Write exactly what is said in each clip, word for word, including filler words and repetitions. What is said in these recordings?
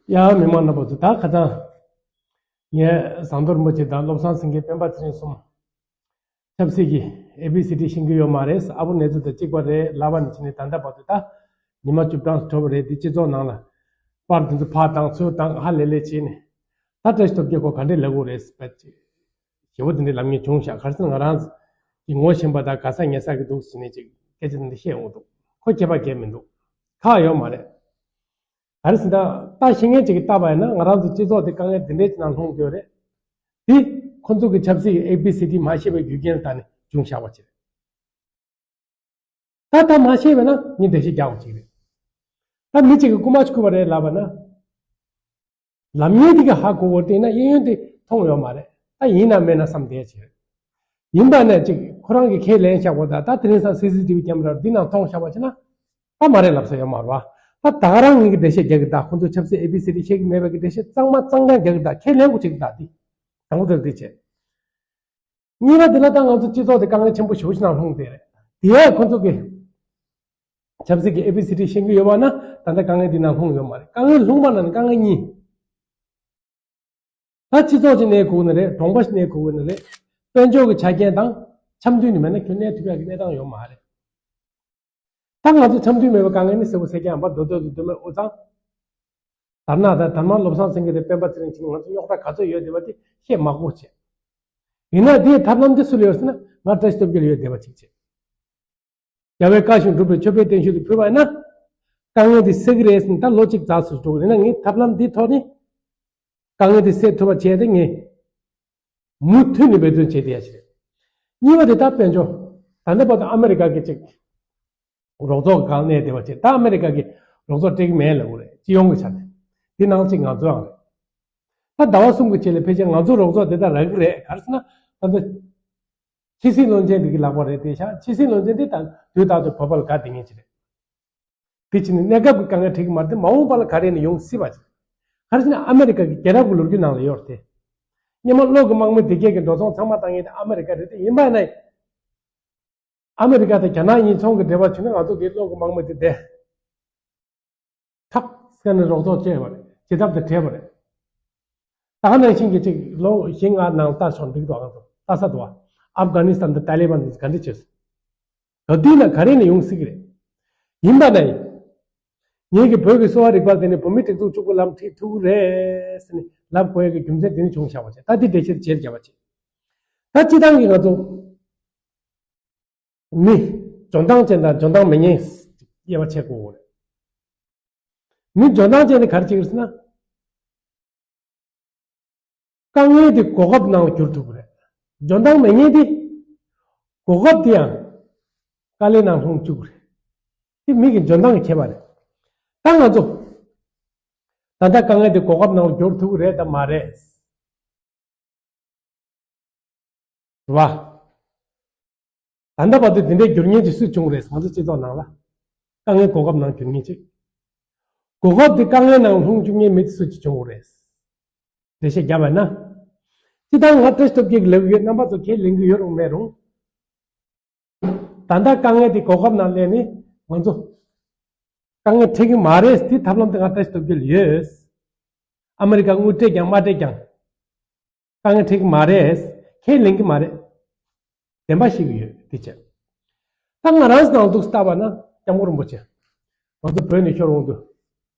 ཡ། མི་མང་རྣམ་པ་ཚོ། ད་ཁ་སང་ངས་ཟམ་གདོང་རིན་པོ་ཆེ་དང་བློ་བཟང་སེང་གེ་སྤེན་པ་ཚེ་རིང་གསུམ་ཆབ་སྲིད་ཀྱི་ཨེ་བི་སི་ཌི་ཤེས་ཀྱི་ཡོད་མ་རེད། ཨ་བོ་ནེ་ཙོ་དང་གཅིག་པ་རེད་ལབ་པ་ནས་བྱས་ནས་ད་ལྟ་བར་དུ། ད་ཉི་མ་བཅུ་གྲངས་འགྲོ་བ་རེད། འདི་སྤྱི་ཚོགས་ནང་ལ་པར་དེ་ཚོ་ཕར་བཏང་ཚུར་བཏང་ཧ་ལས་ལས་བྱས་ནས། ད་བཀྲ་ཤིས་སྟོབས་རྒྱལ་ཁོ་ག་འདྲས་ལབ་དགོས་རེད་པས། ཞེ་པོ་དེ་འདྲས་ལབ་མཁན་བྱུང་ཤག་ག་རེ་ཟེར་ན། ང་རང་གི་ངོ་ཤེས་པ་དང་ག་ས་ངེ་ས་གི་འདུག་ཟེར་ནས་ཅིག་སྐད་ཆ་དེ་འདྲ་བཤད་འོང་འདུག་ཁོ་ཁྱད་པར་གང་ཡང་མི་འདུག་ཁག་ཡོད་མ་རེད། ག་རེ་ཟེར་ན། ད་ཤེས་མཁན་ཅིག་གིས་བལྟས་པ་ཡིན་ན། ང་རང་ཚོ་སྤྱི་ཚོགས་དེ་དཀའ་ངལ་དེ་འདྲས་ཅིག་ནང་ལྷུང་ཡོད་རེད། དེ་ཁོ་ཚོ་གི་ཆབ་སྲིད་ཀྱི་ཨེ་བི་སི་ཌི་མ་ཤེས་པའི་རྒྱུ་རྐྱེན་ལ་བརྟེན་ནས་བྱུང་བཞག་པ་ཅིག་རེད། ད་ད་མ་ཤེས་པས་ན་ངས་འགྲེལ་བཤད་རྒྱག་དགོས་ཅིག་རེད། ད་མི་གཅིག་གིས་རྐུ་མ་ཅིག་རྐུས་པ་རེད་ལབ་པ་ན། ལབ་མཁན་དེ་གིས་ཧ་གོ་བར་བལྟས་ན་གཡས་གཡོན་དེ་མཐོང་ཡོད་མ་རེད། ད་ཡིན་ན་མེད་ན་བསམ་བསྡད་ཅིག་རེད། ཡིན་པ་ནས་ཅིག་ཁོ་རང་གིས་ཁས་ལེན་བཞག་པ་དང་། ད་དེ་རིང་སང་སི་སི་ཊི་བི་ཀེམ་ར་འདི་ནང་མཐོང་བཞག་པ་བྱས་ན། ད་མ་རེད་ལབ་ས་ཡོད་མ་རེད་བ། ད་ད་ག་རང་ངེད་ཀྱིས་འགྲེལ་བཤད་རྒྱག་གི། ད་ཁོ་ཚོ་ཆབ་སྲིད་ཨེ་བི་སི་ཌི་ཤེས་ཀྱི་མེད་པའི་གི་འགྲེལ་བཤད་གཙང་མ་གཙང་རྐྱང་རྒྱག་གི། ད་ཁས་ལེན་དགོས་ཅིག་ད་འདི་དང་པོ་དེར་འདི་བྱས། གཉིས་པ་དེ་ལ་ད་ང་ཚོ་སྤྱི་ཚོགས་དེ་དཀའ་ངལ་ཆེན་པོ་ཞེ་པོ་ཞིག་ནང་ལྷུང་བསྡད་རེད། དེ་ཡང་ཁོ་ཚོ་གི་ཆབ་སྲིད་ཀྱི་ཨེ་བི་སི་ཌི་ཤེས་ཀྱི་ཡོད་པ་ན། ད་ལྟ་དཀའ་ངལ་འདི་ནང་ལྷུང་ཡོད་མ་རེད། དཀའ་ངལ་ལྷུང་པ་ན་ནི་དཀའ་ངལ་གཉིས། ད་སྤྱི་ཚོགས་ཅིག་གནས་དགོས་ཀྱི་ནི་རེད། གྲོང་པ་ཞིག་གནས་དགོས་ཀྱི་ནི་རེད། དཔལ་འབྱོར་གྱི་ཆ་རྐྱེན་དང་འཆམ་མཐུན་ནི་མེད་ན་ཁྱོད་གནས་ཐུབ་ཡག་གི་གནས་སྟངས་ཡོད་མ་རེད། ད་ང་ཚོ་འཆམ་མཐུན་མེད་པའི་དཀའ་ངལ་ནི་གསལ་པོ་གསལ་རྐྱང་ཡིན་པ། མདོ་སྟོད་དུ་མདོ་སྨད་དབུས་གཙང་དར་ནག་དང་དར་དམར་བློ་བཟང་སེང་གེ་དང་སྤེན་པ་ཚེ་རིང་བྱས་ནས་ང་ཚོ་རྙོག་དྲ་ག་ཚོད་ཡོད་བསྡད་པ་དེ་བཤད་མ་དགོས་བྱས། ཡིན་ན་དེའི་ཐབས་ལམ་དེ་སུ་ལ་ཡོད་ཟེར་ན། ང་བཀྲ་ཤིས་སྟོབས་རྒྱལ་ལ་ཡོད་བསྡད་པ་ཅིག་བྱས། རྒྱལ་བའི་བཀའ་བཞིན་སྒྲུབ་པའི་མཆོད་པའི་བརྟན་བཞུགས་དེ་ཕུལ་བ་ཡིན་ན། དཀའ་ངལ་དེ་སེལ་གྱི་རེད་ཟེར་ནས། ད་ལོ་གཅིག་རྫོགས་སུ་འགྲོ་གི་རེད་ན། ངས་ཐབས་ལམ་འདིའི་ཐོག་ནས་དཀའ་ངལ་དེ་སེལ་ཐུབ་པ་བྱས་ཏེ། ངས་མུ་མཐུད་ནས་འབད་བརྩོན་བྱས་བསྡད་ཡ་ཞིག་རེད། གཉིས་པ་དེ་ད་དཔལ་འབྱོར། ད་ལྟ་བར་དུ་ཨ་མེ་རི་ཀ་གི་ཅིག་རོགས་ཚོགས་སྒང་གནས་བསྡད་པ་བྱས། ད་ཨ་མེ་རི་ཀ་གི་རོགས་ཚོགས་སྤྲད་ཀྱི་མེད་ལབ་དགོས་རེད། སྤྱི་ཡོངས་ཀྱི་ཆ་ནས། དེ་ནང་གཅིག་ང་ཚོའང་རེད། ད་ཟླ་བ་གསུམ་གྱི་རྗེས་ལ་ཕལ་ཆེར་ང་ཚོ་རོགས་ཚོགས་དེ་དག་རག་གི་རེད། ག་རེ་ཟེར་ན། ད་ལྟ་ཕྱི་སྲིད་བློན་ཆེན་དེ་གི་ལག་པར་རེད་བསྡད་ཤག་ཕྱི་སྲིད་བློན་ཆེན་དེ་ད་དུས་རྟག་ཏུ་བོད་པ་ལ་དགའ་བསྡད་མཁན་ཅིག་རེད། དེ་བྱས་ནས་གནས་སྐབས་ཀྱི་དཀའ་ངལ་འཕྲད་ཀྱི་མ་རེད་དེ། མ་འོངས་པ་ལ་ག་རེ་ནས་ཡོང་སྲིད་པ་ཅིག་ག་རེ་ཟེར་ན། ཨ་མེ་རི་ཀ་གི་རྒྱལ་རབས་ཀྱི་ལོ་རྒྱུས་ནང་ལ་ཡོད་རེད་དེ། སྔོན་མ་གློག་གི་དམག་མི་དེ་གས་ཀྱི་འགྲོ་སོང་ཚང་མ་བཏང་མཁན་དེ་ཨ་མེ་རི་ཀ་རེད་དེ། ཡིན་པ་ན་ཨ་མེ་རི་ཀ་དང་རྒྱ་ནག་གཉིས་ཚོང་གི་འབྲེལ་བ་བྱུང་ན། ང་ཚོ་གི་གློག་གི་དམག་མི་དེ་བསྡད། ཐག་སྐྱོན་ནས་རོགས་ཚོགས་བྱས་པ་རེད། བྱེད་ཐབས་དེ་བྲལ་བ་རེད། ད་ག་ནང་བཞིན་གྱི་ཅིག་ལོ་བཞི་ལྔ་ནང་ལྟ་ཆོག་འགྲིག་འདུག་ཨང་དང་ལྟ་ས་འདུག་བ། ཨབ་གྷ་ནི་སི་ཐན་དང་ཏཱ་ལི་བན་དེ་ག་འདྲ་བྱས་སོང་། ག་དུས་ན་ག་རེ་ནས་ཡོང་སྲིད་ཀྱི་རེད། ཡིན་པ་ན་ཡིན། ངེད་ཀྱི་བོད་ཀྱི་གསོ་བ་རིག་པ་དེ་ནི་བོད་མིའི་སྒྲིག་འཛུགས་གཅིག་པུ་ལམ་ཁྲིད་ཐུབ་ཀྱི་རེད་ཟེར་ནས་ལབ་དགོས་ཡ་གི་རྒྱུ་མཚན་དེ་ནི་བྱུང་བཞག་པ་བྱས། ད་འདི་འགྲེལ་བཤད་བྱེད་རྒྱབ་པ་བྱས། ད་སྤྱི་བཏང་གི་ང་ཚོ་མི་འཇོན་ཐང་ཅན་དང་འཇོན་ཐང་མེད་མཁན་དབྱེ་བ་ཕྱེ་དགོས་རེད། མི་འཇོན་ཐང་ཅན་དེ་ག་རེ་བྱེད་ཀྱི་རེད་ཟེར་ན། དཀའ་ངལ་དེ་གོ་སྐབས་ནང་ལ་བསྒྱུར་ཐུབ་ཀྱི་རེད། འཇོན་ཐང་མེད་མཁན་དེ་གོ་སྐབས་དེ་ཡང་དཀའ་ལས་ནང་ལྷུང་བཅུག་གི་རེད། དེ་མི་གི་འཇོན་ཐང་གི་ཁྱད་པར་རེད། ད་ང་ཚོ་ད་ལྟ་དཀའ་ངལ་དེ་གོ་སྐབས་ནང་ལ་བསྒྱུར་ཐུབ་ཀྱི་རེད་དམ་མ་རེད། རེད་བ། ད་ལྟ་བར་དུ་དེ་འདྲའི་བསྒྱུར་མཁན་ཅིག་སུས་བྱུང་རེད། ང་ཚོ་སྤྱི་ཚོགས་ནང་ལ་དཀའ་ངལ་གོ་སྐབས་ནང་བསྒྱུར་མཁན་ཅིག་གོ་སྐབས་དེ་དཀའ་ངལ་ནང་ལྷུང་བཅུག་མཁན་མི་དེ་སུས་ཅིག་བྱུང་རེད། འགྲེལ་བཤད་བརྒྱབ་པ་ན། སྤྱི་བཏང་ང་བཀྲ་ཤིས་སྟོབས་རྒྱལ་གྱིས་ལབ་ཀྱི་ཡོད། རྣམ་པ་ཚོ་ཁས་ལེན་གྱི་ཡོད་རུང་མེད་རུང་། ད་ལྟ་དཀའ་ངལ་དེ་གོ་སྐབས་ནང་སླེབས་ནས་ང་ཚོ་དཀའ་ངལ་འཕྲད་ཀྱི་མ་རེད། དེ་ཐབས་ལམ་དེ་ང་བཀྲ་ཤིས་སྟོབས་རྒྱལ་ཡོད། ཨ་མི་རི་ཀ་དངུལ་སྤྲད་ཀྱང་མ་སྤྲད་ཀྱང་དཀའ་ངལ་འཕྲད་ཀྱི་མ་རེད། ཁས་ལེན་གྱི་མ་རེད། བདེན་པ་ཤེས་ཀྱི་ཡོད། དེ་བྱས། ད་ང་རང་ནང་འདུག་ལྟ་བ་ན་སྐྱབས་མགོན་རིན་པོ་ཆེ་ང་ཚོ་བོད་ནས་ཤོར་འོང་དུས་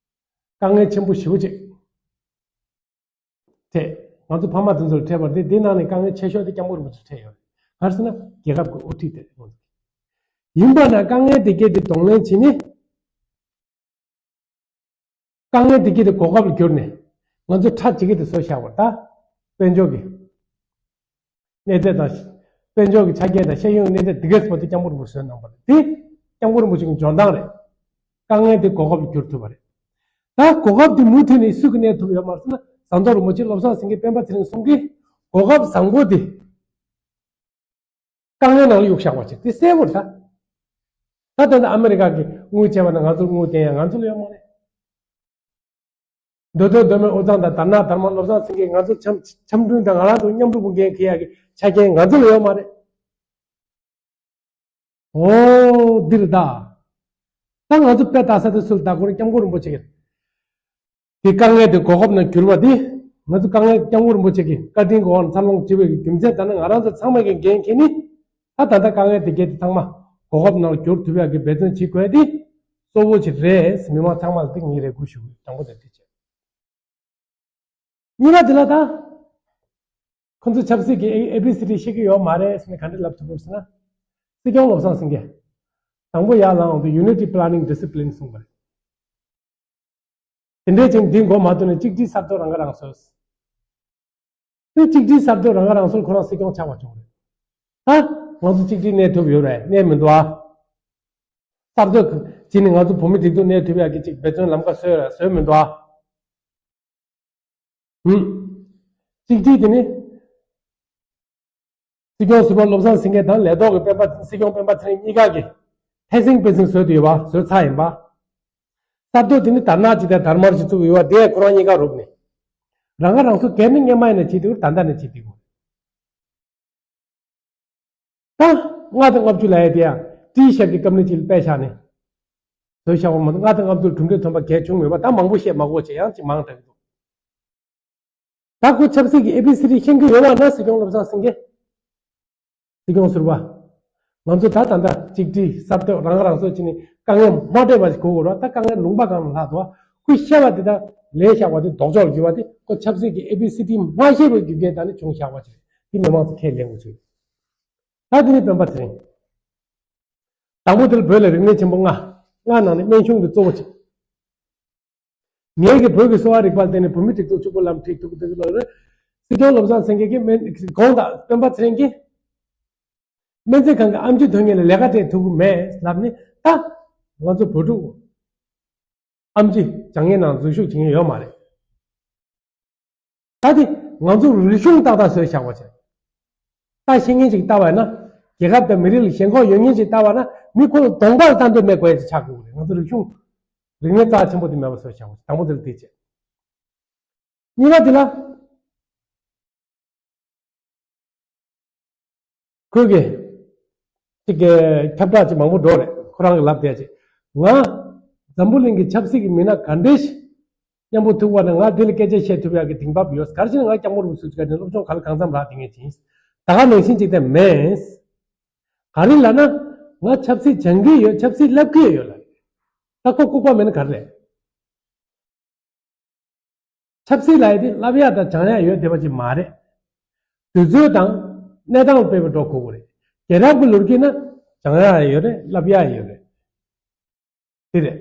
དཀའ་ངལ་ཆེན་པོ་ཞེ་པོ་ཅིག་འཕྲད། ང་ཚོ་ཕ་མ་དེ་ཚོར་འཕྲད་པ་རེད། དེ་ནང་ནས་དཀའ་ངལ་ཆེ་ཤོས་དེ་སྐྱབས་མགོན་རིན་པོ་ཆེར་འཕྲད་ཡོད་རེད། ག་རེ་ཟེར་ན་རྒྱལ་ཁབ་ཀྱི་དབུ་ཁྲིད་དེ་རེད། ཡིན་པ་ན་དཀའ་ངལ་དེ་གས་དེ་གདོང་ལེན་བྱས་ནས། དཀའ་ངལ་དེ་གས་དེ་གོ་སྐབས་ལ་བསྒྱུར་ནས་ང་ཚོ་ཁྲ་ཇི་གེ་དེ་བཟོ་བཞག་པ་རེད། ད་དཔལ་འབྱོར་གྱི་གནས་ཚད་དང་། དཔལ་འབྱོར་གྱི་ཆ་རྐྱེན་དང་། ཤེས་ཡོན་གྱི་གནས་ཚད་དེ་གས་བར་དུ་སྐྱབས་མགོན་རིན་པོ་ཆེས་བཟོས་གནང་བ་རེད། དེ་སྐྱབས་མགོན་རིན་པོ་ཆེ་གི་འཇོན་ཐང་རེད། དཀའ་ངལ་དེ་གོ་སྐབས་ལ་བསྒྱུར་ཐུབ་པ་རེད། ད་གོ་སྐབས་དེ་མུ་མཐུད་ནས་སུ་གིས་གནས་ཐུབ་ཡོད་མ་རེད་ཟེར་ན། ཟམ་གདོང་རིན་པོ་ཆེ། བློ་བཟང་སེང་གེ། སྤེན་པ་ཚེ་རིང་གསུམ་གྱིས་གོ་སྐབས་བཟང་པོ་དེ་དཀའ་ངལ་ནང་ལ་གཡུགས་བཞག་པ་ཅིག་དེ་གསལ་པོ་རེད། ད་ད་ལྟ་ཨ་མི་རི་ཀ་གིས་དངུལ་བྱས་པ་ན་ང་ཚོར་དངུལ་བསྟན་ཡ་ང་ཚོ་ལ་ཡོད་མ་རེད། མདོ་སྟོད་མདོ་སྨད་དབུས་གཙང་དང་དར་ནག་དར་དམར་བློ་བཟང་སེང་གེས་ང་ཚོ་འཆམ་འཆམ་མཐུན་དང་ང་རང་ཚོ་མཉམ་རུབ་འགན་འཁྱེར་ཡག་གི་ཆ་རྐྱེན་ང་ཚོ་ལ་ཡོད་མ་རེད། འོ་འདིར་ད། ད་ང་ཚོ་དཔེ་ལྟ་ས་དེ་སུ་ལ་ལྟ་དགོས་རེད། སྐྱབས་མགོན་རིན་པོ་ཆེ་གིས། དེ་དཀའ་ངལ་དེ་གོ་སྐབས་ནང་གྱུར་པ་དེ། ང་ཚོ་དཀའ་ངལ་སྐྱབས་མགོན་རིན་པོ་ཆེ་གི་བཀའ་དྲིན་གྱི་འོག་ནས་འཚར་ལོངས་བྱེད་པའི་རྒྱུ་མཚན་ད་ནི་ང་རང་ཚོ་ཚང་མ་གི་འགན་འཁྱེར་ནི། ད་ད་ལྟ་དཀའ་ངལ་དེ་གྱད་དེ་ཚང་མ་གོ་སྐབས་ནང་བསྒྱུར་ཐུབ་ཡག་གི་འབད་བརྩོན་བྱེད་དགོས་དེ་གཙོ་བོ་ཅིག་རེད། མི་མང་ཚང་མ་ལ་དེ་ངས་རེ་སྐུལ་ཞུ་གི། དང་པོ་དེ་དེ་བྱས། གཉིས་པ་དེ་ལ་ད། ཁོ་ཚོ་ཆབ་སྲིད་ཀྱི་ཨེ་བི་སི་ཌི་ཤེས་ཀྱི་ཡོད་མ་རེད་ཟེར་ནས་ག་འདྲ་ལབ་ཐུབ་དགོས་ཟེར་ན། སྲིད་སྐྱོང་བློ་བཟང་སེང་གེ། དང་པོ་ཡར་ལངས་འོང་དུས་unity planning discipline གསུངས་པ་རེད། དེ་འདྲའི་ཅིག་འདི་མགོ་མ་ཐོན་ནས་གཅིག་སྒྲིལ་གསར་གཏོད་རང་ཁ་རང་གསོ། དེ་གཅིག་སྒྲིལ་གསར་གཏོད་རང་ཁ་རང་གསོ་ཁོ་རང་སྲིད་སྐྱོང་ཆགས་པ་བྱུང་རེད། ད་ང་ཚོ་གཅིག་སྒྲིལ་གནས་ཐུབ་ཡོད་རེད། གནས་མི་འདུག་ཨ། གསར་གཏོད་བྱས་ནས་ང་ཚོ་བོད་མི་སྒྲིག་འཛུགས་གནས་ཐུབ་ཡག་གི་ཅིག་འབད་བརྩོན་ལམ་ཁ་བཟོས་རེད། བཟོས་མི་འདུག་ཨ། ཧུམ། གཅིག་སྒྲིལ་དེ་ནི། སྲིད་སྐྱོང་ཟུར་པ་བློ་བཟང་སེང་གེ་དང་ལས་ཐོག་གི་སྤེན་པ། སྲིད་སྐྱོང་སྤེན་པ་ཚེ་རིང་གཉིས་ཀ་གིས་ཐེ་སིང་པེ་སིང་བཟོས་ཏེ་ཡོད་པ། བཟོས་ཚར་ཡིན་པ། གསར་གཏོད་དེ་ནི་དར་ནག་ཅིག་དང་དར་དམར་ཅིག་བཙུགས་ཡོད་པ་དེ་ཁོ་རང་གཉིས་ཀ་རུབ་ནས། རང་ཁ་རང་གསོ་གལ་ནི་སྔོན་མ་ཡིན་ན་བྱེད་དེ་ད་ལྟ་ནས་བྱེད་དེ་དགོས། ད་ལྔ་དང་ལྔ་བཅུ་ལབ་ཡ་དེ་ཡང་ཏི་ཤར་གྱི་ཀམ་ནི་ཅིག་ལ་དཔེ་བཞག་ནས་བཟོས་བཞག་པ་མ་གཏོགས། ལྔ་དང་ལྔ་བཅུ་གྲུབ་འབྲས་ཐོན་པ་གལ་བྱུང་མེད་པ། ད་མང་པོ་བཤད་མ་དགོས་བྱས། ཡང་ཅིག་མང་དྲགས་འདུག། ད་ཁོ་ཆབ་སྲིད་ཀྱི་ཨེ་བི་སི་ཌི་ཤེས་ཀྱི་ཡོད་པ་ན། སྲིད་སྐྱོང་བློ་བཟང་སེང་གེ། སྲིད་སྐྱོང་ཟུར་པ། ང་ཚོ་ད་ད་ལྟ་གཅིག་སྒྲིལ་གསར་གཏོད་རང་ཁ་རང་གསོ་བྱས་ནས་དཀའ་ངལ་མ་འཕྲད་པ་ཞིག་དགོས་དགོས་ར། ད་དཀའ་ངལ་ལུང་པ་གང་ལ་ལྷག་འདུག། ཁོས་བཤད་པ་དེ་དག་ལས་བཞག་པ་དེ་ལྡོག་ཕྱོགས་ལ་གྱུར་པ་དེ། ཁོ་ཆབ་སྲིད་ཀྱི་ཨེ་བི་སི་ཌི་མ་ཤེས་པའི་རྒྱུ་རྐྱེན་དག་ནི་བྱུང་བཞག་པ་ཞིག་རེད། དེ་མི་མང་ཚོ་ཁས་ལེན་དགོས་ཚུལ། ད་དེ་ནི་སྤེན་པ་ཚེ་རིང་། དང་པོ་དེ་ལ་བོད་ལ་རིག་གནས་ཆེན་པོ་ལྔ། ལྔ་ནང་ནས་སྨན་གཞུང་གི་གཙོ་བོ་ཆེ། ངེད་ཀྱིས་བོད་ཀྱི་གསོ་བ་རིག་པ་ལ་བརྟེན་ནས་བོད་མི་སྒྲིག་འཛུགས་ཕྱུག་པོ་ལམ་ཁྲིད་ཐུབ་ཀྱི་འདུག་ལབ་རེད། སྲིད་སྐྱོང་བློ་བཟང་སེང་གེ་གིས་སྨན་གོང་དང་སྤེན་པ་ཚེ་རིང་གིས་སྨན་རྩིས་ཁང་གི་ཨེམ་ཆི་ཐོན་མཁན་ལ་ལས་ཀ་སྤྲད་ཐུབ་ཀྱི་མེད་ལབ་ནས། ད་ང་ཚོ་བོད་ཕྲུག་ཨེམ་ཆི་སྦྱང་མཁན་ནང་འཛུལ་ཞུགས་བྱེད་མཁན་ཡོད་མ་རེད། ད་དེ་ང་ཚོ་རིག་གཞུང་ཏག་ཏག་བཟོས་བཞག་པ་བྱས། ད་ཤེས་མཁན་ཅིག་ལྟ་བ་ན། རྒྱལ་ཁབ་དང་མི་རིགས་ལ་ཞེན་ཁོག་ཡོད་མཁན་ཅིག་ལྟ་བ་ན། མི་ཁོ་ལ་གདོང་པ་ལ་ལྟ་འདོད་མེད་དགོས་ཡ་ཅིག་ཆགས་དགོས་ཀྱི་རེད། ང་ཚོ་རིག་གཞུང་རིག་གནས་རྩ་ཆེན་པོ་དེ་མེད་པ་བཟོས་བཞག་པ་བྱས། དང་པོ་དེ་ལ་དེ་བྱས། གཉིས་པ་དེ་ལ། ཁོས་གི་ཅིག་གི་ཁྱབ་བསྒྲགས་ཅིག་མང་པོ་འགྲོ་རེད། ཁོ་རང་གི་ལབ་བསྡད་ཅིག། ང་འཛམ་བུ་གླིང་གི་ཆབ་སྲིད་ཀྱི་མི་སྣ་ག་འདྲས་ཤིག་མཉམ་པོ་ཐུག་པ་ན། ང་འདི་ལ་སྐད་ཆ་བཤད་ཐུབ་ཡག་གི་དེང་བབ་ཡོད། ག་རེ་ཟེར་ན་ང་སྐྱབས་མགོན་རིན་པོ་ཆེ་ག་ནས་སློབ་སྦྱོང་ག་ལ་གང་འཚམ་རག་དེ་ངས་བྱིན། ད་ག་ནང་བཞིན་ཅིག་དེ་མེད། ག་རེ་ལབ་ན། ང་ཆབ་སྲིད་སྦྱང་གི་ཡོད། ཆབ་སྲིད་བསླབ་ཀྱི་ཡོད་ལབ། ད་ཁོ་ལྐུགས་པ་མེད་ན་ག་རེ་རེད། ཆབ་སྲིད་ལབ་ཡ་དེ་བསླབ་ཡ་དང་སྦྱང་ཡ་ཡོད་བསྡད་པ་ཅིག་མ་རེད། དུས་ཚོད་དང་གནས་སྟངས་ལ་དཔག་པའི་འགྲོ་དགོས་ཀྱི་རེད། རྒྱལ་རབས་ཀྱི་ལོ་རྒྱུས་ན་སྦྱང་ཡ་ཡོད་རེད། བསླབ་ཡ་ཡོད་རེད། དེ་རེད།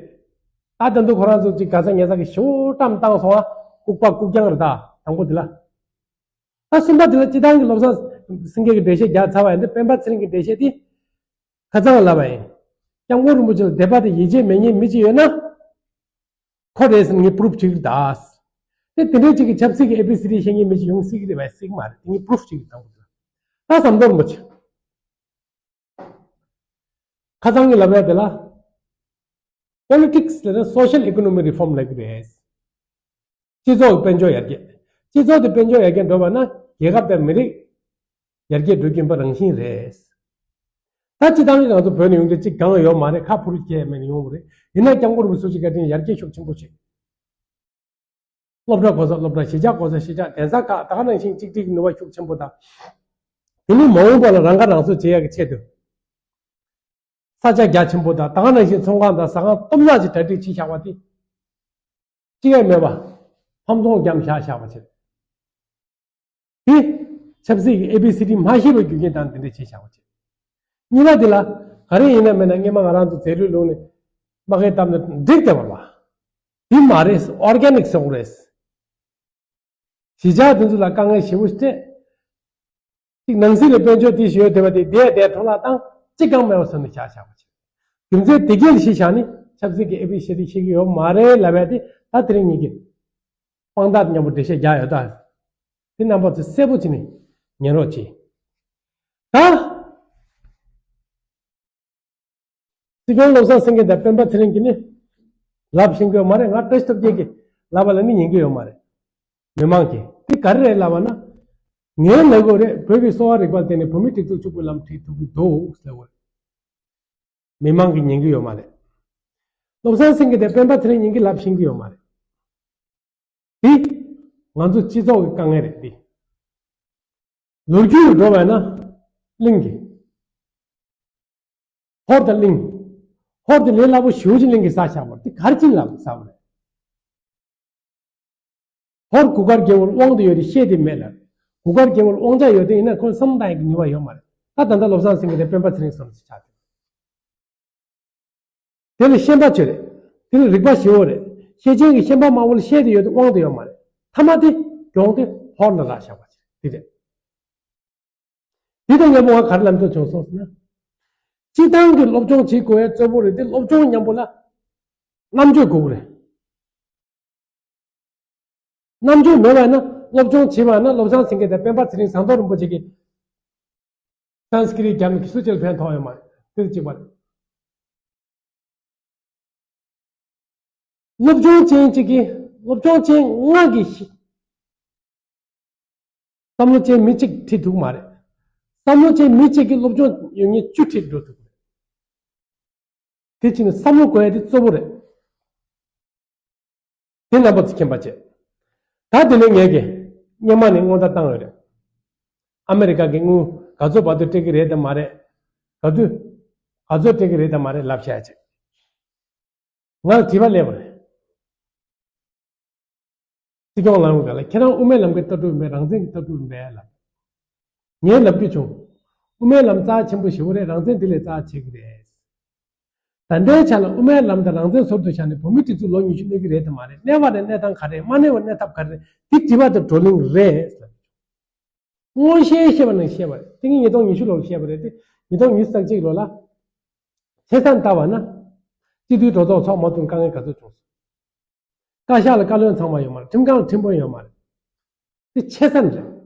ད་ད་དུང་ཁོ་རང་ཚོ་ཅིག་ག་ས་ངེ་ས་གི་ཞོ་བཀྲམ་བཏང་སོང་ཨ། ལྐུགས་པ་ལྐུགས་རྐྱང་རེད། ད་དང་པོ་དེ་ལ། ད་གསུམ་པ་དེ་ལ་སྤྱི་བཏང་གི་བློ་བཟང་སེང་གེ་གི་འགྲེལ་བཤད་རྒྱག་ཚར་བ་ཡིན་ཏེ། སྤེན་པ་ཚེ་རིང་གི་འགྲེལ་བཤད་དེ་ཁ་སང་ལབ་པ་ཡིན། སྐྱབས་མགོན་རིན་པོ་ཆེ་ལ་དད་པ་དང་ཡིད་ཆེས་མེད་མཁན་མི་ཅིག་ཡོད་ན། ཁོ་རེད་ཟེར་ངས་པུ་རུབ་བྱེད་ཀྱི་རེད་ད། དེ་དེ་འདྲའི་ཅིག་གི་ཆབ་སྲིད་ཀྱི་ཨེ་བི་སི་ཌི་ཤེས་མཁན་མི་ཅིག་ཡོང་སྲིད་ཀྱི་རེད་པས། སྲིད་ཀྱི་མ་རེད། དེ་ངས་པུ་རུབ་བྱེད་ཀྱི་རེད། དང་པོ་དེ་ལ། ད་ཟམ་གདོང་རིན་པོ་ཆེ། ཁ་སང་གི་ལབ་ཡ་དེ་ལ། Politics ལབ་ན་social economy reform ལབ་ཀྱི་རེད། སྤྱི་ཚོགས་ཀྱི་དཔལ་འབྱོར་ཡར་རྒྱས། སྤྱི་ཚོགས་དེ་དཔལ་འབྱོར་ཡར་རྒྱས་འགྲོ་བ་ན་རྒྱལ་ཁབ་དང་མི་རིགས་ཡར་རྒྱས་འགྲོ་རྒྱུ་ཡིན་པ་རང་བཞིན་རེད། ད་སྤྱི་བཏང་གི་ང་ཚོ་བོད་ནས་ཡོང་དུས་གཅིག་གང་ཡོད་མ་རེད། ཁ་ཕུར་སྐྱེས་མེད་ནས་ཡོང་བ་རེད། ཡིན་ན་སྐྱབས་མགོན་རིན་པོ་ཆེ་བཀའ་དྲིན་ཡར་རྒྱས་ཤུགས་ཆེན་པོ་བྱས། སློབ་གྲྭ་དགོས་ས་སློབ་གྲྭ། གཞིས་ཆགས་དགོས་ས་གཞིས་ཆགས། གདན་ས་ཁག་ད་ག་ནང་བཞིན་གཅིག་སྒྲིལ་གྱི་ནུས་པ་ཤུགས་ཆེན་པོ་དང་། དེ་ནི་མ་འོངས་པ་ལ་རང་ཁ་རང་གསོ་བྱེད་ཡག་གི་ཆེད་དུ། ས་ཆ་རྒྱ་ཆེན་པོ་དང་། ད་ག་ནང་བཞིན་ཚོང་ཁང་དང་ཟ་ཁང་སྟོང་ཕྲག་ཅིག་གྲ་སྒྲིག་བྱས་བཞག་པ་དེ། གཅིག་ཡང་མེད་པ། ཕམ་ཚོང་བརྒྱབ་བཞག་བཞག་པ་བྱས། དེ་ཆབ་སྲིད་ཀྱི་ཨེ་བི་སི་ཌི་མ་ཤེས་པའི་རྒྱུ་རྐྱེན་དང་དེ་འདྲ་བྱས་བཞག་པ་བྱས། གཉིས་པ་དེ་ལ་ག་རེ་ཡིན་ན་མིན་ན་སྔོན་མ་ང་རང་ཚོ་རྫས་ལུད་བླུགས་ནས་མ་གིར་བཏབ་ན་འགྲིག་བསྡད་པ་རེད་པ། དེ་མ་རེད། ཨོར་གེ་ནིག་བཟོ་དགོས་རེད། གཞིས་ཆགས་དེ་ཚོ་ལ་དཀའ་ངལ་ཞེ་པོ་སྤྲད། གཅིག་ནང་སྲིད་ལ་དཔལ་འབྱོར་དེ་ཞིག་ཡོད་བསྡད་པ་དེ་བསྡད་བསྡད་འཕྲོ་བརླག་བཏང་། གཅིག་ཀྱང་མེད་པ་བཟོས་ནས་བཞག་བཞག་པ་བྱས། རྒྱུ་མཚན་དེ་གས་ལ་གཞི་བཞག་ནས་ཆབ་སྲིད་ཀྱི་ཨེ་བི་སི་ཌི་ཤེས་ཀྱི་ཡོད་མ་རེད་ལབ་ཡ་དེ། ད་དེ་རིང་ངེད་ཀྱིས་དཔང་རྟགས་མཉམ་པོ་འགྲེལ་བཤད་རྒྱག་ཡོད་ད། དེ་རྣམ་པ་ཚོས་གསལ་པོ་བྱས་ནས་ཉན་རོགས་གྱིས། ད་སྲིད་སྐྱོང་བློ་བཟང་སེང་གེ་དང་སྤེན་པ་ཚེ་རིང་གིས་ནི་ལབ་ཤེས་ཀྱི་ཡོད་མ་རེད། ང་བཀྲ་ཤིས་སྟོབས་རྒྱལ་གྱིས་ལབ་པ་ལ་ནི་ཉན་གྱི་ཡོད་མ་རེད། མི་མང་གིས་དེ་ག་རེ་རེད་ལབ་པ་ན། ངས་ལབ་དགོས་རེད། བོད་ཀྱི་གསོ་བ་རིག་པ་ལ་བརྟེན་ནས་བོད་མི་སྒྲིག་འཛུགས་ཕྱུག་པོའི་ལམ་ཁྲིད་ཐུབ་ཀྱི་འདུག་ལབ་དགོས་རེད། མི་མང་གིས་ཉན་གྱི་ཡོད་མ་རེད། བློ་བཟང་སེང་གེ་དང་སྤེན་པ་ཚེ་རིང་གཉིས་ཀྱིས་ལབ་ཤེས་ཀྱི་ཡོད་མ་རེད། འདི་ང་ཚོ་སྤྱི་ཚོགས་ཀྱི་དཀའ་ངལ་རེད་འདི། ལོ་རྒྱུས་ལ་འགྲོ་བས་ན་གླིང་གི། ཧོར་དང་གླིང་། ཧོར་དེ་ལས་སླ་པོ་ཞེ་པོ་ཅིག་གླིང་གིས་ཟ་བཞག་པ་རེད། དེ་ག་རེ་བྱས་ནས་ལབ་ཟ་བ་རེད། ཧོར་གུར་དཀར་རྒྱལ་པོར་དབང་དུ་ཡོད་དེ་བཤད་དེ་མེད་ལ། གུར་དཀར་རྒྱལ་པོར་དབང་ཆ་ཡོད་དེ་ཡིན་ན་ཁོས་བསམ་བློ་བཏང་ཡག་གི་ནུས་པ་ཡོད་མ་རེད། ད་ད་ལྟ་བློ་བཟང་སེང་གེ་དེ་སྤེན་པ་ཚེ་རིང་བཟོ་འདྲ་ཅིག་ཆགས་ཐུབ། དེ་ལ་ཤན་པ་ཆོས་རེད། དེ་ལ་རིག་པ་ཞེ་པོ་རེད། ཤེད་ཅན་གྱི་ཤན་པ་དམར་པོ་ལ་བཤད་དེ་ཡོད་དེ་དབང་དུ་ཡོད་མ་རེད། མཐའ་མ་དེ་གྱོང་དེ་ཧོར་ལ་རག་བཞག་པ་ཅིག་དེ་རེད། འདི་དང་མཉམ་པོ་ང་ག་རེ་ལབ་འདོད་བྱུང་སོང་ཟེར་ན། སྤྱིར་བཏང་གི་སློབ་སྦྱོང་བྱེད་དགོས་ཡ་གཙོ་བོ་རེད་དེ། སློབ་སྦྱོང་མཉམ་པོ་ལ་རྣམ་དཔྱོད་དགོས་ཀྱི་རེད། རྣམ་དཔྱོད་མེད་པ་ཡིན་ན་སློབ་སྦྱོང་བྱེད་པ་ཡིན་ན་བློ་བཟང་སེང་གེ་དང་སྤེན་པ་ཚེ་རིང་ཟམ་གདོང་རིན་པོ་ཆེ་གིས་སཾ་སྐྲྀཏ་རྒྱབ་ནས་སུ་གཅིག་ལ་ཕན་ཐོགས་ཡོད་མ་རེད། དེ་གཅིག་པ་རེད། སློབ་སྦྱོང་ཅན་གཅིག་གིས་སློབ་སྦྱོང་ཅན་ལྔ་གིས་ཤི། བསམ་བློ་ཅན་མི་གཅིག་ཁྲིད་ཐུབ་ཀྱི་མ་རེད། བསམ་བློ་ཅན་མི་གཅིག་གིས་སློབ་སྦྱོང་ཡོད་མཁན་བཅུ་ཁྲིད་འགྲོ་ཐུབ་ཀྱི་རེད། དེ་ཕྱིན་ནས་བསམ་བློ་དགོས་ཡ་དེ་གཙོ་བོ་རེད། དེ་རྣམ་པ་ཚོས་མཁྱེན་པ་བྱེད། ད་དེ་ནས་ངས་ཀྱི་སྔོན་མ་ནས་སྔོན་བརྡ་བཏང་ཡོད་རེད། ཨ་མེ་རི་ཀ་གི་དངུལ་ག་ཚོད་བར་དུ་སྤྲད་ཀྱི་རེད་དམ་མ་རེད། ག་དུས་ག་ཚོད་སྤྲད་ཀྱི་རེད་དམ་མ་རེད་ལབ་བཤད་བྱེད། ང་ལ་དྲི་བ་སླེབས་པ་རེད། སྲིད་སྐྱོང་ལགས་ལ་ཁྱེད་རང་དབུ་མའི་ལམ་གྱི་ལྟ་གྲུབ་ཡིན་པས་རང་བཙན་གྱི་ལྟ་གྲུབ་ཡིན་པས་ལབ། ངས་ལབ་ཀྱི་བྱུང་། དབུ་མའི་ལམ་རྩ་ཆེན་པོ་ཞེ་པོ་རེད། རང་བཙན་འདི་ལས་རྩ་ཆེ་གི་རེད། ད་ལྟའི་ཆ་ལ་དབུ་མའི་ལམ་དང་རང་བཙན་ཟུར་དུ་བཞག་ནས་བོད་མིའི་སྒྲིག་འཛུགས་ལོ་ཉི་ཤུ་གནས་ཀྱི་རེད་དམ་མ་རེད། གནས་པ་རེད། གནས་སྟངས་ག་རེ་རེད། མ་གནས་པར་གནས་ཐབས་ག་རེ་རེད། འདི་དྲི་བ་དང་བགྲོ་གླེང་རེད། མངོན་ཤེས་ཤེས་པ་ནང་བཤད་པ་རེད། དེ་ངས་ཉིས་སྟོང་ཉི་ཤུ་ལོར་བཤད་པ་རེད་དེ། ཉིས་སྟོང་ཉི་ཤུ་རྩ་གཅིག་ལོ་ལ་ཆེ་མཐོང་ལྟ་བ་ན། སྤྱི་འཐུས་གྲོས་ཚོགས་ཚོགས་མ་ཐུབ་དཀའ་ངལ་ག་ཚོད་བྱུང་སོང་། བཀའ་ཤག་ལ་བཀའ་བློན་ཚང་མ་ཡོད་མ་རེད། ཁྲིམས་ཁང་ལ་ཁྲིམས་དཔོན་ཡོད་མ་རེད། དེ་ཆེ་མཐོང་རེད།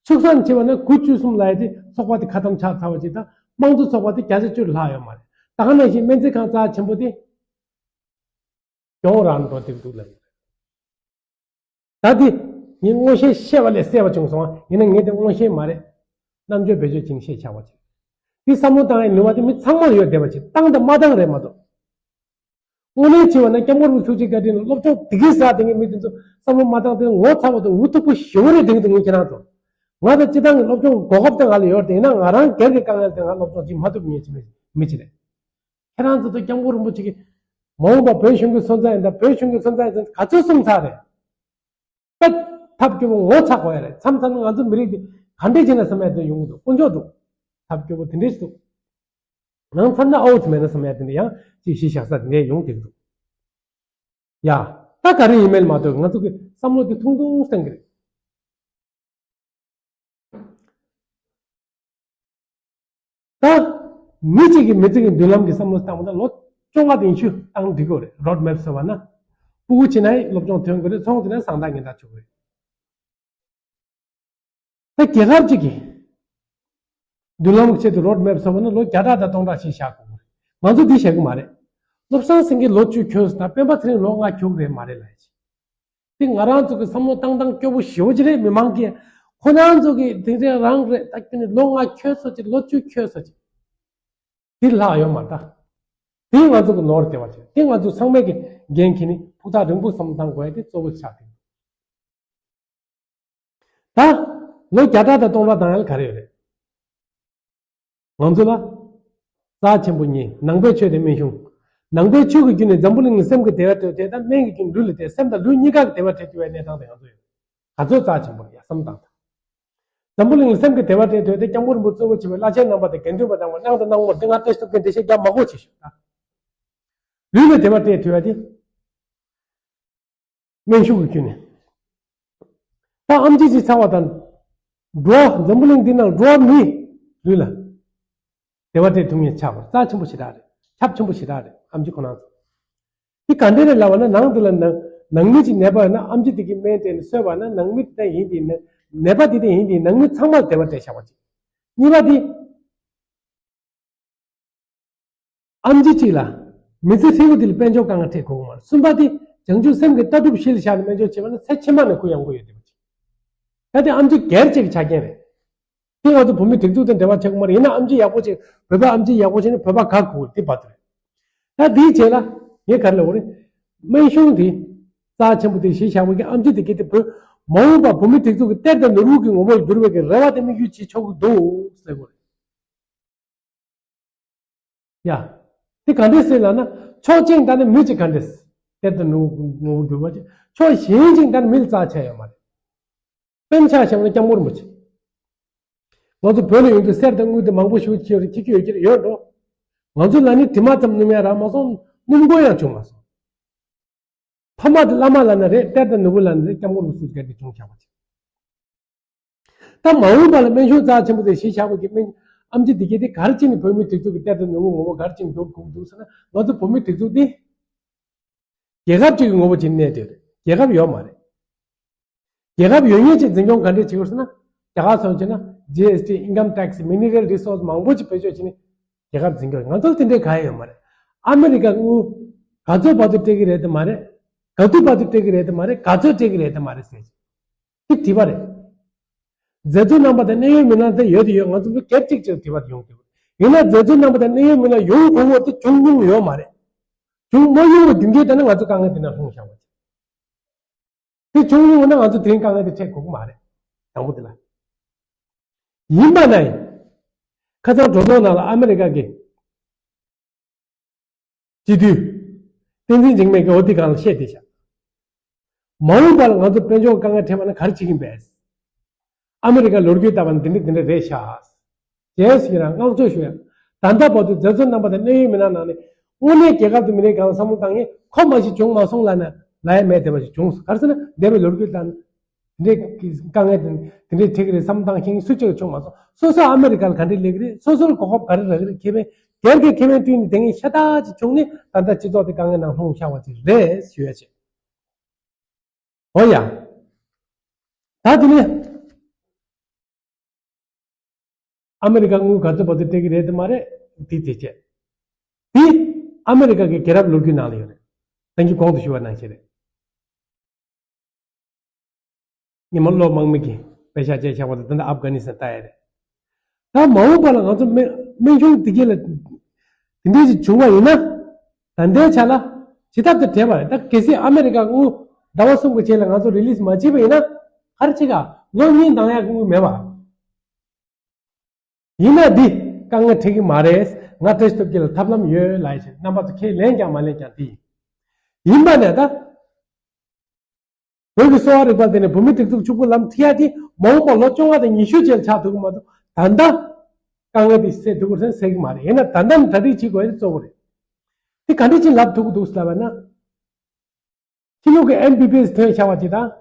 ཕྱུག་མཐོང་བྱས་པ་ན་དགུ་བཅུ་གསུམ་ལ་ཡ་དེ་ཚོགས་པ་དེ་ཁ་གཏམ་ཆགས་ཚར་བ་ཅིག་དང་། དམངས་གཙོ་ཚོགས་པ་དེ་བརྒྱ་ཆ་བཅུ་ལྷག་ཡོད་མ་རེད། ད་ག་ནང་བཞིན་སྨན་རྩིས་ཁང་རྩ་ཆེན་པོ་དེ་གྱོང་རག་འགྲོ་བསྡད་འདུག་ལབ་ཡོད་རེད། ད་དེ་ངས་མངོན་ཤེས་ཤེས་པ་ལས་གསལ་བ་བྱུང་སོང་། ཡིན་ན་ངས་དེ་མངོན་ཤེས་མ་རེད། རྣམ་དཔྱོད་བེད་སྤྱོད་བྱས་ནས་བཤད་བཞག་པ་ཅིག་དེ་བསམ་བློ་བཏང་ཡའི་ནུས་པ་དེ་མི་ཚང་མར་ཡོད་བསྡད་པ་ཅིག་བཏང་དང་མ་བཏང་རེད་མ་གཏོགས། དངོས་གནས་བྱས་པ་ན་སྐྱབས་མགོན་རིན་པོ་ཆེའི་བཀའ་དྲིན་ལ་སློབ་སྦྱོང་དེ་གའི་ཟ་དེ་གའི་མི་དེ་ཚོ་བསམ་བློ་མ་བཏང་སྟེ་ངོ་ཚ་བ་དང་འུ་ཐུག་པོ་ཞེ་པོ་རེད་དེ་གི་དེ་ངས་ཁྱེད་རང་ཚོ། ང་དང་སྤྱིར་བཏང་གི་སློབ་སྦྱོང་གོ་སྐབས་དེ་ང་ལ་ཡོད་རེད། ཡིན་ན་ང་རང་སྒེར་གྱི་དཀའ་ངལ་དེ་ང་སློབ་སྦྱོང་བྱེད་མ་ཐུབ་མཁན་ཅིག་མི་ཅིག་རེད། ཁྱེད་རང་ཚོ་ཚོ་སྐྱབས་མགོན་རིན་པོ་ཆེ་གིས་མ་འོངས་པ་བོད་གཞུང་གི་སོན་རྩ་ཡིན་ད། བོད་གཞུང་གི་སོན་རྩ་ཡིན་ད་ག་ཚོད་གསུངས་ཚར་རེད། དཔེ་ཐབས་སྐྱོ་པོ་ངོ་ཚ་དགོས་ཡ་རེད། མཚམས་མཚམས་ང་ཚོ་མི་རིགས་འདི་ག་འདྲས་བྱས་ན་བསམ་ཡ་དེ་ཡོང་གི་འདུག་དཀོན་མཆོག་འདུག་ཐབས་སྐྱོ་པོ་དེ་འདྲས་ཤིག་འདུག་ནང་མཚམས་ན་ཨའོ་ཙི་མེད་ན་བསམ་ཡ་དེ་འདྲ་ཡང་ཅིག་གཞི་བཞག་ས་དེ་འདྲས་ཡོང་གི་འདུག་ཡ། ད་ག་རེ་ཡིན་མིན་མ་གཏོགས་ང་ཚོ་གི་བསམ་བློ་དེ་ཐུང་ཐུང་བསྟན་གི་རེད། ད་མི་གཅིག་གིས་མི་ཚེ་གི་མདུན་ལམ་གྱི་བསམ་བློ་བཏང་བ་ན་ལོ་བཅོ་ལྔ་དང་ཉི་ཤུ་བཏང་འགྲིག་གི་རེད། རོཌ་མེབ་ཟེར་བ་ན། སྤུ་གུ་བྱས་ན་སློབ་སྦྱོང་ཐོན་གི་རེད། ཚོང་བྱས་ན་བཟང་ཐག་ངན་ཐག་ཆོད་གི་རེད། ད་རྒྱལ་ཁབ་ཅིག་གི་མདུན་ལམ་གྱི་ཆེད་དུ་རོཌ་མེབ་ཟེར་བ་ན་ལོ་བརྒྱ་ཕྲག་དང་སྟོང་ཕྲག་ཞིག་བཞག་དགོས་གི་རེད། ང་ཚོ་འདི་བཞག་གི་མ་རེད། བློ་བཟང་སེང་གེ་ལོ་བཅུ་འཁྱོལ་སོང་ན་སྤེན་པ་ཚེ་རིང་ལོ་ལྔ་འཁྱོལ་གི་རེད་མ་རེད་ལབ་ཡ་ཅིག་དེ་ང་རང་ཚོ་གི་བསམ་བློ་བཏང་སྟངས་སྐྱོ་པོ་ཞེ་པོ་ཅིག་རེད། མི་མང་གིས་ཁོ་རང་ཚོ་གི་དེ་འདྲ་རང་རེད། ད་ཁྱོད་ནི་ལོ་ལྔ་འཁྱོལ་སོང་ཅིག་ལོ་བཅུ་འཁྱོལ་སོང་ཅིག་དེ་ལྷག་ཡོད་མ་རེད། ད་དེ་ང་ཚོ་གི་ནོར་བདེ་བ་ཅིག་དེ་ང་ཚོ་ཚང་མས་ཀྱི་འགན་འཁྱེར་ནས་ཕུགས་ཐག་རིང་པོ་བསམ་བློ་བཏང་དགོས་ཡ་དེ་གཙོ་བོ་ཆགས་ཀྱི་འདུག་ད་ལོ་བརྒྱ་ཕྲག་དང་སྟོང་ཕྲག་བཏང་ཡ་ལ་ག་རེ་ཡོད་རེད། ང་ཚོ་ལ་རྩ་ཆེན་པོ་གཉིས། ནང་པའི་ཆོས་དང་སྨན་གཞུང་། ནང་པའི་ཆོས་ཀྱི་བརྒྱུད་ནས་འཛམ་བུ་གླིང་ལ་སེམས་ཀྱི་བདེ་བ་སྤྲད་དེ། ད་སྨན་གྱི་བརྒྱུད་ནས་ལུས་ལ་བདེ། སེམས་དང་ལུས་གཉིས་ཀ་གི་བདེ་བ་སྤྲད་ཐུབ་པའི་གནས་སྟངས་དེ་ང་ཚོ་ཡོད། ག་ཚོད་རྩ་ཆེན་པོ་རེད་ཡ་བསམ་བཏང་དང་། འཛམ་བུ་གླིང་ལ་སེམས་ཀྱི་བདེ་བ་སྤྲད་ཐུབ་ཡ་དེ་སྐྱབས་མགོན་རིན་པོ་གཙོ་བོ་བྱས་པའི་བླ་ཆེན་རྣམ་པ་དང་དགེ་འདུན་པ་དང་པོ་གནང་དང་གནང་མ་དེ་ང་བཀྲ་ཤིས་ཐུབ་མཁན་འགྲེལ་བཤད་རྒྱག་མ་དགོས་བྱས་ཤོག་ད་ལུས་ལ་བདེ་བ་སྤྲད་ཐུབ་ཡ་དེ། སྨན་གཞུང་གི་བརྒྱུད་ནས། ད་ཨེམ་ཆི་ཅིག་ཚར་བ་དང་། འགྲོ་བ་འཛམ་བུ་གླིང་འདི་ནང་འགྲོ་བ་མིའི་ལུས་ལ་བདེ་བ་སྤྲད་ཐུབ་མཁན་ཆགས་པ་རྩ་ཆེན་པོ་ཞེ་དྲག་རེད། ཁྱབ་ཆེན་པོ་ཞེ་དྲག་རེད། ཨེམ་ཆི་ཁོ་རང་ཚོ། འདི་ག་འདྲ་རེད་ལབ་པ་ན། ནང་དུ་ལ་ནང་ནང་མི་ཅིག་ནད་པ་ཡོད་ན་ཨེམ་ཆི་དེ་གི་སྨན་སྤྲད་ནས་གསོས་པ་ན་ནང་མི་དེ་དག་ཡིན་དེ་ནད་པ་དེ་དག་ཡིན་དེ་ནང་མི་ཚང་མར་བདེ་བ་སྤྲད་བཞག་པ་ཅིག་གཉིས་པ་དེ། ཨེམ་ཆི་གཅིག་ལ་མི་ཚེ་ཧྲིལ་པོ་འདི་ལ་དཔལ་འབྱོར་དཀའ་ངལ་འཕྲད་དགོས་ཀྱི་མ་རེད། གསུམ་པ་དེ་བྱང་ཆུབ་སེམས་ཀྱི་ལྟ་གྲུབ་གཞི་ལ་བཞག་ནས་དཔལ་འབྱོར་བྱེད་པ་ན་ཚེ་ཕྱི་མ་ནས་གུ་ཡངས་པོ་ཡོད་བསྡད་པ་ཅིག་ད་དེ་ཨེམ་ཆི་སྒེར་གཅིག་གི་ཆ་རྐྱེན་རེད། དེ་ང་ཚོ་བོད་མི་སྒྲིག་འཛུགས་དང་འབྲེལ་བ་ཆགས་ཀྱི་མ་རེད། ཡིན་ན་ཨེམ་ཆི་ཡག་པོ་བྱེད། བོད་པ་ཨེམ་ཆི་ཡག་པོ་བྱེད་ན་བོད་པ་དགའ་དགོས་དེ་བར་དུ་རེད། ད་དེའི་རྗེས་ལ་ངས་ག་རེ་ལབ་དགོས་རེད། སྨན་གཞུང་དེ་ རྩ་ཆེན་པོ་དེ་གཞི་བཞག་པའི་གི་ཨེམ་ཆི་དེ་གི་དེ་བོད་མ་འོངས་པ་བོད་མི་སྒྲིག་འཛུགས་ཀྱི་གཏེར་དང་ནོར་བུ་གི་ངོ་བོར་འགྱུར་བའི་གི་རེ་བ་དེ་དམིགས་ཡུལ་བྱེད་ཆོག་གི་འདུག་ཟེར་གོ་རེད། ཡ། དེ་ག་འདྲས་ཟེར་ལབ་ན། ཕྱོགས་གཅིག་ད་ནི་མི་གཅིག་ག་འདྲས། གཏེར་དང་ནོར་བུ་ངོ་བོ་འགྱུར་བ་ཅིག་ཕྱོགས་གཞན་གཅིག་ད་ནི་མི་ལ་རྩ་ཆེ་ཡོད་མ་རེད། དཔེར་ཆ་བཞག་ན་སྐྱབས་མགོན་རིན་པོ་ཆེ། ང་ཚོ་བོད་ལ་ཡོང་དུས་གསེར་དང་དངུལ་དེ་མང་པོ་ཞིག་ཅིག་ཡོད་རེད། ཅིག་ཅིག་ཡོད་ཀྱི་རེད། ཡོད་འགྲོ། ང་ཚོ་ལ་ནི་དྲི་མ་ཙམ་སྣོམ་ཡ་རག་མ་སོང་། སྣོམ་དགོས་ཡང་བྱུང་མ་སོང་། ཕ་མ་དེ་བླ་མ་ལབ་ན་རེད། གཏེར་དང་ནོར་བུ་ལབ་ན་རེད། སྐྱབས་མགོན་རིན་པོ་ཆེ་ག་དེ་བྱུང་བཞག་པ་ཅིག་ད་མ་འོངས་པ་ལ་སྨན་གཞུང་རྩ་ཆེན་པོ་དེ་གཞི་བཞག་པ་གི་སྨན་ཨེམ་ཆི་དེ་གས་དེ་ག་རེ་བྱས་ནས་བོད་མི་སྒྲིག་འཛུགས་ཀྱི་གཏེར་དང་ནོར་བུ་ངོ་བོ་ག་རེ་བྱས་ནས་འགྱུར་དགོས་འདུག་ཟེར་ན། ང་ཚོ་བོད་མི་སྒྲིག་འཛུགས་དེ་རྒྱལ་ཁབ་ཅིག་གི་ངོ་བོ་བྱས་ནས་གནས་བསྡད་རེད། རྒྱལ་ཁབ་ཡོད་མ་རེད། རྒྱལ་ཁབ་ཡོད་མཁན་ཅིག་འཛིན་སྐྱོང་ག་འདྲས་བྱེད་དགོས་ཟེར་ན། རྒྱ་གར་སོང་བྱས་ན་ཇི་ཨེས་ཊི། ཨིན་ཀམ་ཊེག་སི། མི་ནི་རལ་རི་སོར་སི་མང་པོ་ཅིག་བེད་སྤྱོད་བྱས་ནས་རྒྱལ་ཁབ་འཛིན་སྐྱོང་། ང་ཚོར་དེ་འདྲས་གང་ཡང་ཡོད་མ་རེད། ཨ་མི་རི་ཀ་དངུལ་ག་ཚོད་བར་དུ་སྤྲད་ཀྱི་རེད་དམ་མ་རེད། ག་དུས་བར་དུ་སྤྲད་ཀྱི་རེད་དམ་མ་རེད། ག་ཚོད་སྤྲད་ཀྱི་རེད་དམ་མ་རེད་ཟེར། དེ་དྲི་བ་རེད། མཛད་གཙོ་རྣམ་པ་དང་གནད་ཡོད་མི་སྣ་དེ་ཡོད་དེ་ཡོད། ང་ཚོ་མི་སྒེར་གཅིག་ཅིག་དྲི་བ་དེ་ཡོང་གི་འདུག་ཡིན་ན་མཛད་གཙོ་རྣམ་པ་དང་གནད་ཡོད་མི་སྣ་ཡོང་དགོས་པ་དེ་བྱུང་མྱོང་ཡོད་མ་རེད། བྱུང་མ་མྱོང་བའི་རྒྱུ་རྐྱེན་དེ་ནི་ང་ཚོ་དཀའ་ངལ་དེ་ནང་ལྷུང་བཞག་པ་རེད། དེ་བྱུང་མྱོང་ན་ང་ཚོ་དེ་རིང་དཀའ་ངལ་དེ་འཕྲད་དགོས་ཀྱི་མ་རེད། དང་པོ་དེ་ལ། ཡིན་པ་ན་ཡང་། ཁ་སང་སྒྲོ་འདོགས་ནང་ལ་ཨ་མི་རི་ཀ་གི་སྤྱི་འཐུས་བསྟན་འཛིན་འཇིགས་མེད་ཀྱིས་འོ་དེ་སྒང་ལ་བཤད་བསྡད་ཤག་མ་འོངས་པ་ལ་ང་ཚོ་དཔལ་འབྱོར་དཀའ་ངལ་འཕྲད་པ་ན་ག་རེ་བྱེད་ཀྱིན་པས། ཨ་མི་རི་ཀ་ལོ་རྒྱུས་ལྟ་བ་ན་འདི་འདྲ་འདི་འདྲ་རེད་ཤག་ཅེས་ཡིན་རང་བསྔགས་བརྗོད་ཞུ་ཡ། ད་ལྟ་བར་དུ་མཛད་གཙོ་རྣམ་པ་དང་གནད་ཡོད་མི་སྣ་ནང་ནས་དངོས་གནས་རྒྱལ་ཁབ་དང་མི་རིགས་སྒང་བསམ་བློ་བཏང་ངས་ཁོ་མ་ཞིག་བྱུང་མ་སོང་ལབ་ན་ལབ་ཡ་མེད་བསྡད་པ་ཞིག་བྱུང་སོང་། ག་རེ་ཟེར་ན་འདས་པའི་ལོ་རྒྱུས་ལྟར་ན། འདི་འདྲའི་དཀའ་ངལ་དང་དེ་འདྲའི་འཕྲད་ཀྱི་རེད་བསམ་བཏང་མཁན་སུ་གཅིག་བྱུང་མ་སོང་། སོ་སོ་ཨ་མི་རི་ཀ་ལ་ག་འདྲའི་སླེབས་ཀྱི་རེད། སོ་སོར་གོ་སྐབས་ག་རེ་རག་གི་རེད། ཁེ་ཕན་སྒེར་གྱི་ཁེ་ཕན་བསྟུན་ནས་དེ་ངས་ཤ་སྟག་ཅིག་བྱུང་ནས་ད་ལྟ་སྤྱི་ཚོགས་དེ་དཀའ་ངལ་ནང་ལྷུང་བཞག་པ་ཅིག་རེད་ཞུ་ཡ་བྱས། འོ་ཡ། ད་དེ་ནས་ཨ་མི་རི་ཀ་དངུལ་ག་ཚོད་བར་དུ་སྤྲད་ཀྱི་རེད་དམ་མ་རེད། དེ་དེ་བྱས། དེ་ཨ་མི་རི་ཀ་གི་རྒྱལ་རབས་ལོ་རྒྱུས་ནང་ལ་ཡོད་རེད། ད་གིན་གོང་དུ་ཞུས་པ་ནང་བཞིན་རེད། ཉི་མ་བློ་དམག་མི་གིས་དཔེ་ཤག་བཅད་བཞག་པ་དང་། ད་ལྟ་ཨབ་གྷ་ནི་སི་ཐན་ལྟ་ཡ་རེད། ད་མ་འོངས་པ་ལ་ང་ཚོ་སྨན་སྨན་གཞུང་དེ་གས་ལ་དེ་འདྲས་ཞིག་བྱུང་བ་ཡིན་ན། ད་ལྟའི་ཆ་ལ་ཇི་ལྟར་དུ་བྲལ་བ་རེད། ད་གལ་སྲིད་ཨ་མི་རི་ཀ་དངུལ་ཟླ་བ་གསུམ་གྱི་རྗེས་ལ་ང་ཚོ་རི་ལིས་མ་བྱས་པ་ཡིན་ན། ག་རེ་བྱེད་ག་ལོ་གཉིས་འདང་ཡ་དངུལ་མེད་པ། ཡིན་ན་འདི་དཀའ་ངལ་འཕྲད་ཀྱི་མ་རེད། ང་བཀྲ་ཤིས་སྟོབས་རྒྱལ་ལ་ཐབས་ལམ་ཡོད་ལབ་ཡ་བྱས། རྣམ་པ་ཚོ་ཁས་ལེན་ཀྱང་མ་ལེན་ཀྱང་དེ་ཡིན། ཡིན་པ་ནས་ད། བོད་ཀྱི་གསོ་བ་རིག་པ་འདི་ནས་བོད་མི་སྒྲིག་འཛུགས་ཕྱུག་པོ་ལམ་ཁྲིད་ཡ་དེ་མ་འོངས་པ་ལོ་བཅོ་ལྔ་དང་ཉི་ཤུ་རྗེས་ལ་ཆགས་ཐུབ་ཀྱི་མ་གཏོགས། ད་ལྟ་དཀའ་ངལ་དེ་སེལ་ཐུབ་ཀྱི་རེད་ཟེར་གྱི་མ་རེད། ཡིན་ན་ད་ལྟ་ནས་གྲ་སྒྲིག་བྱེད་དགོས་ཡ་དེ་གཙོ་བོ་རེད། དེ་ག་འདྲ་ཅིག་ལབ་ཐུབ་ཀྱི་འདུག་ཟེར་ལབ་པ་ན། ཕྱི་ལོགས་ཀྱི་ཨེམ་བི་བི་ཨེས་ཐོན་བཞག་པ་ཅིག་དང་།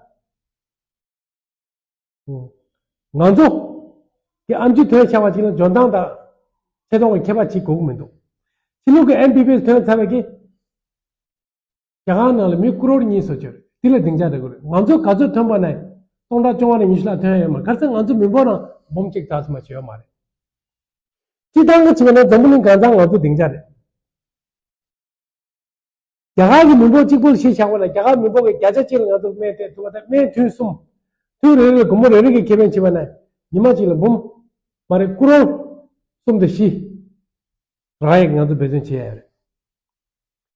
ང་ཚོ་གི་ཨེམ་ཆི་ཐོན་བཞག་པ་ཅིག་ལ་འཇོན་ཐང་དང་ཆེ་མཐོང་གི་ཁྱད་པར་ཅིག་དགོས་ཀྱི་མི་འདུག་ཕྱི་ལོགས་ཀྱི་ཨེམ་བི་བི་ཨེས་ཐོན་ཚར་བའི་གི་རྒྱ་གར་ནང་ལ་མི་ཀུ་རོར་གཉིས་སོ་ཅོར་དེ་ལ་སྡིངས་ཆ་རེ་དགོས་རེད། ང་ཚོ་ག་ཚོད་ཐོན་པ་ན་སྟོང་ཕྲག་བཅོ་ལྔ་ནས་ཉི་ཤུ་ལྷག་ཐོན་ཡ་ཡོད་མ་རེད། ག་རེ་ཟེར་ང་ཚོ་མི་འབོར་ནང་འབུམ་གཅིག་ཙམ་མ་ཞིག་ཡོད་མ་རེད། སྤྱིར་བཏང་གི་བྱས་པ་ན་འཛམ་བུ་གླིང་གང་ཚང་ང་ཚོ་སྡིངས་ཆ་རེད། རྒྱ་གར་གྱི་མི་འབོར་གཅིག་པོ་ལ་གཞི་བཞག་པ་ན་རྒྱ་གར་མི་འབོར་གྱི་བརྒྱ་ཆ་གཅིག་ལ་ང་ཚོ་སྨན་སྤྲད་ཐུབ་པ་དང་། སྨན་ཐུན་གསུམ། ཐུན་རེ་རེ་ལ་སྒོར་མོ་རེ་རེ་གི་ཁེ་ཕན་བྱས་པ་ན་ཉི་མ་གཅིག་ལ་འབུམ་མ་རེད། ཀུ་རོར་གསུམ་དང་བཞི་རག་ཡག་ང་ཚོ་འབད་བརྩོན་བྱེད་ཡ་རེད།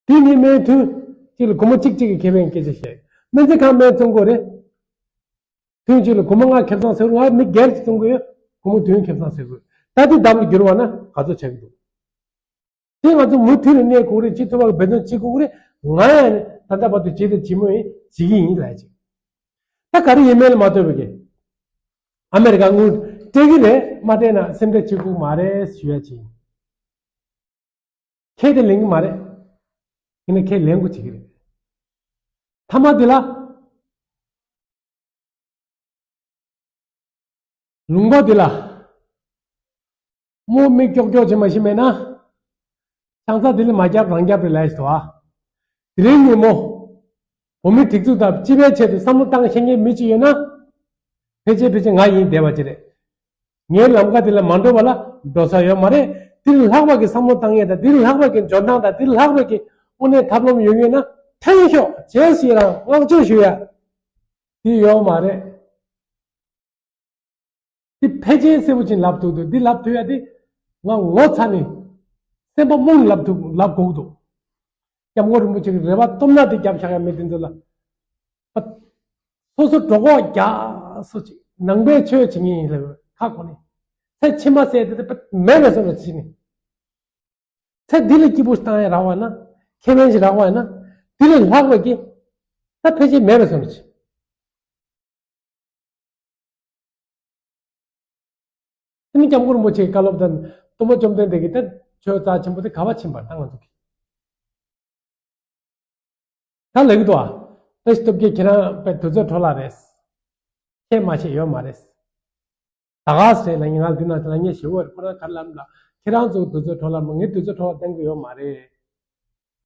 དེ་ནི་སྨན་ཐུན་གཅིག་ལ་སྒོར་མོ་གཅིག་གཅིག་གི་ཁེ་ཕན་སྐད་ཆ་བཤད། སྨན་རྩིས་ཁང་སྨན་བཙོང་དགོས་རེད། ཐུན་གཅིག་ལ་སྒོར་མོ་ལྔ་ཁེ་བཟང་ཟེར། ང་མི་སྒེར་གྱིས་བཙོང་གི་ཡོད། སྒོར་མོ་བདུན་ཁེ་བཟང་ཟེར་དགོས། ད་དེ་ལྡབ་ལ་བསྒྱུར་བ་ན་ག་ཚོད་ཆགས་ཀྱི་འདུག་དེ་ང་ཚོ་མུ་མཐུད་ནས་གནས་དགོས་རེད། བྱེད་ཐུབ་པ་གི་འབད་བརྩོན་བྱེད་དགོས་རེད། ང་ཡང་ནི་ད་ལྟ་བར་དུ་བྱེད་དང་བྱེད་མུས་ཡིན། བྱེད་ཀྱི་ཡིན་ལབ་ཅིག་ད་ག་རེ་ཡིན་མིན་ལ་མ་ལྟོས་པའི་གི་ཨ་མེ་རི་ཀ་དངུལ་སྤྲད་ཀྱི་རེད། མ་སྤྲད་ན་སེམས་ཁྲལ་བྱེད་དགོས་མ་རེད་ཞུ་ཡ་ཅིག་ཁས་དེ་ལེན་གྱི་མ་རེད། ཡིན་ན་ཁས་ལེན་དགོས་བྱེད་ཀྱི་རེད། མཐའ་མ་དེ་ལ། ལུང་པ་འདི་ལ་རྨོ་མིག་ཀྱོག་ཀྱོག་བྱེད་མ་ཤེས་མེད་ན། ཆང་ས་འདི་ལ་མ་རྒྱབ་རང་རྒྱབ་རེད་ལབ་ཞིག་འདུག་ཨ། དེ་རིང་ཉིན་མོ་བོད་མི་སྒྲིག་འཛུགས་དང་སྤྱི་པའི་ཆེད་དུ་བསམ་བློ་བཏང་ཤེས་མཁན་མི་གཅིག་ཡོད་ན། ཕལ་ཆེར་ཕལ་ཆེར་ང་ཡིན་བསྡད་པ་ཅིག་རེད། ངའི་ལམ་ཁ་འདི་ལ་མ་འགྲོ་བ་ལ་འགྲོ་ས་ཡོད་མ་རེད། འདི་ལས་ལྷག་པ་གི་བསམ་བློ་བཏང་ཡས་དང་། འདི་ལས་ལྷག་པ་གི་འཇོན་ཐང་དང་། འདི་ལས་ལྷག་པ་གི་དངོས་གནས་ཐབས་ལམ་ཡོད་ངེས་ན་ཐོན་ཤོག་ཅེས་ཞིག་རང་བསྔགས་བརྗོད་ཞུ་ཡ། འདི་ཡོད་མ་རེད། འདི་ཕལ་ཆེར་གསལ་པོ་ཅིག་ལབ་ཐུབ་འདུག་འདི་ལབ་ཐུབ་ཡ་འདི་ང་ངོ་ཚ་ནས་སེམས་པ་རྨོངས་ནས་ལབ་ཐུབ་ལབ་དགོས་འདུག་སྐྱབས་མགོན་རིན་པོ་ཆེ་གི་རེ་བ་སྟོབས་ན་དེ་རྒྱབ་བཞག་ཡ་མི་དེ་ཚོ་ལ་ སོ་སོ་གྲོད་ཁོག་རྒྱགས་སོ་ཅིག་ནང་པའི་ཆོས་བྱེད་ངེས་ཡིན་ལབ་ཁ་གོ་ནས། ཚེ་ཕྱི་མ་ཟེར་དེ་དེ་མེད་པའི་བཟོ་འདྲ་བྱེད་ནས། ཚེ་འདི་ལ་སྐྱིད་པོ་བཏང་ཡ་རག་པ་ན། ཁེ་ཕན་ཞིག་རག་པ་ན། འདི་ལས་ལྷག་པ་གི་ད་ཕལ་ཆེར་མེད་པའི་བཟོ་འདྲ་བྱེད། དེ་ནི་སྐྱབས་མགོན་རིན་པོ་ཆེའི་བཀའ་སློབ་དང་སྟོན་པ་བཅོམ་ལྡན་འདས་ཀྱི་ད་ཆོས་རྩ་ཆེན་པོ་དེ་ག་བ་ཕྱིན་པར་ད་ང་ཚོ་གི་ད་ལེགས་འདུག་ཨ། བཀྲ་ཤིས་སྟོབས་རྒྱལ། ཁྱེད་རང་དཔེ་དུས་ཚོད་འཕྲོ་བརླག་རེད། ཁྱེད་མ་ཤེས་ཡོད་མ་རེད། ད་ག་ཟེ་རེད་ལ། ངས་ང་འདི་ན་ལ་ངས་ཞེ་བོ་རེད། ཁོ་རང་ག་རེ་ལབ་ལ། ཁྱེད་རང་ཚོ་དུས་ཚོད་འཕྲོ་བརླག་མ། ངས་དུས་ཚོད་འཕྲོ་བརླག་གཏོང་གི་ཡོད་མ་རེད།